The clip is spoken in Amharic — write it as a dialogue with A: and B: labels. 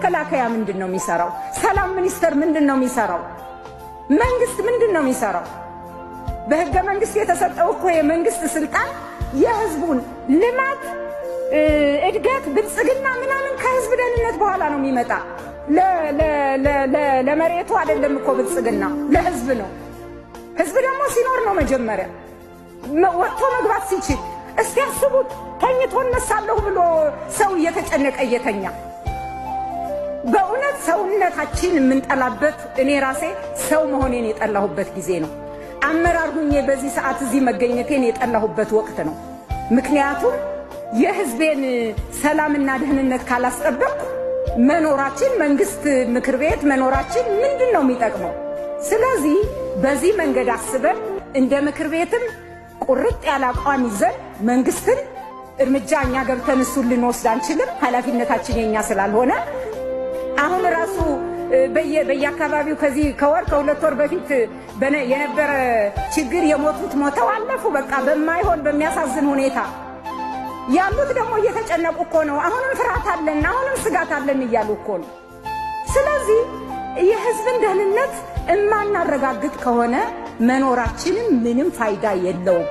A: መከላከያ ምንድን ነው የሚሰራው? ሰላም ሚኒስቴር ምንድን ነው የሚሰራው? መንግስት ምንድን ነው የሚሰራው? በህገ መንግስት የተሰጠው እኮ የመንግስት ስልጣን የህዝቡን ልማት፣ እድገት፣ ብልጽግና ምናምን ከህዝብ ደህንነት በኋላ ነው የሚመጣ። ለመሬቱ አይደለም እኮ ብልጽግና፣ ለህዝብ ነው። ህዝብ ደግሞ ሲኖር ነው መጀመሪያ ወጥቶ መግባት ሲችል። እስቲ አስቡት፣ ተኝቶ እነሳለሁ ብሎ ሰው እየተጨነቀ እየተኛ። በእውነት ሰውነታችን የምንጠላበት፣ እኔ ራሴ ሰው መሆኔን የጠላሁበት ጊዜ ነው። አመራር ሁኜ በዚህ ሰዓት እዚህ መገኘቴን የጠላሁበት ወቅት ነው። ምክንያቱም የህዝቤን ሰላምና ደህንነት ካላስጠበቅኩ መኖራችን፣ መንግስት፣ ምክር ቤት መኖራችን ምንድን ነው የሚጠቅመው? ስለዚህ በዚህ መንገድ አስበን እንደ ምክር ቤትም ቁርጥ ያለ አቋም ይዘን መንግስትን እርምጃ እኛ ገብተን እሱን ልንወስድ አንችልም። ኃላፊነታችን የኛ ስላልሆነ። አሁን ራሱ በየአካባቢው ከዚህ ከወር ከ2 ወር በፊት የነበረ ችግር የሞቱት ሞተው አለፉ። በቃ በማይሆን በሚያሳዝን ሁኔታ ያሉት ደግሞ እየተጨነቁ እኮ ነው። አሁንም ፍርሃት አለን፣ አሁንም ስጋት አለን እያሉ እኮ ነው። ስለዚህ የህዝብን ደህንነት እማናረጋግጥ ከሆነ መኖራችንም ምንም ፋይዳ የለውም።